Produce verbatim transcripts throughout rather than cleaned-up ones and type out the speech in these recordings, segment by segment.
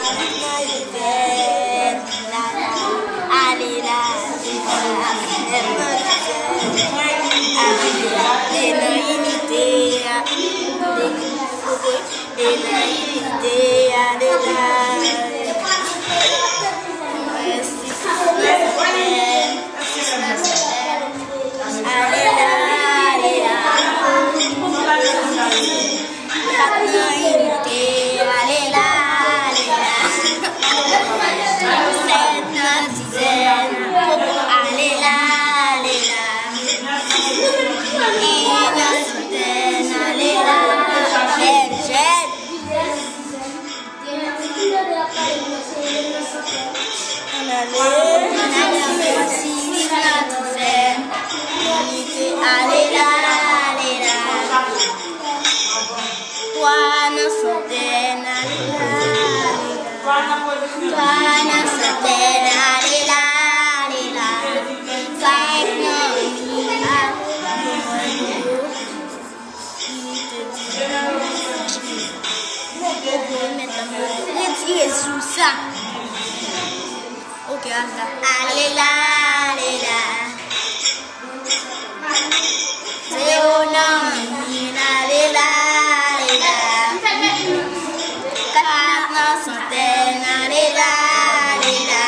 Nan ivè, la, la, ale la, ale la, lèv nan ivè, ale la, ale nan inite, ale, ale nan inite, ale la, ale la. Mwen sis nan sèn, sis nan sèn, ale la, ale la. Kat nan inite, ale la, ale la. Sèt nan dizèn, ale la, ale la. En nan santèn, ale la, bèl jèn. Ann ale. Sis nan dizèn, inite, ale la, ale la. Twa nan santèn, ale la, ale la. Twa nan santèn, ale la, ale la. Senk nan mil, ale la. Retire sou sa. Ok, al la. Ale la, ale la. Zewo nan mil, ale la, ale la. Kat nan santèn, ale la, ale la.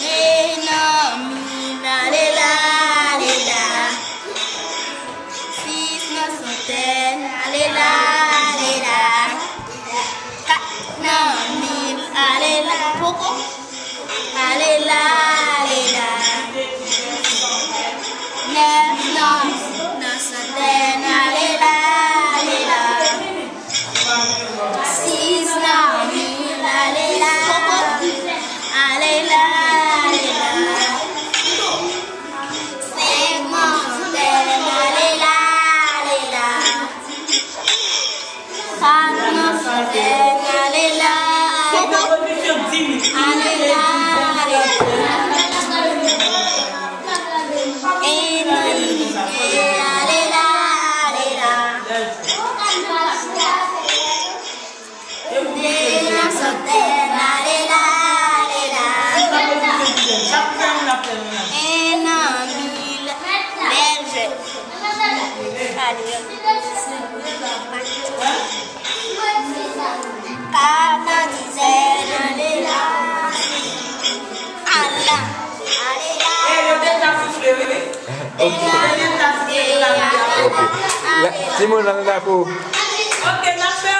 De nan mil, ale la, ale la. Sis nan santèn, ale la, ale la. Kat nan mil, ale la, poko. Ale la, ale la. Nèf nan, nan santèn, ale la, ale la. Sis nan mil, ale la, ale la, ale la. Senk nan santèn, ale la, ale la. Kat nan santèn, ale la, ale la. Ale la, ale la. En nan inite, ale la, ale la. De nan santèn, ale la, ale la. En nan mil, bèl jèn. Ale. Kat nan dizèn, ale la. Ala. Ale la. Ok. Timoun, ann dakò. Ok, n ap fè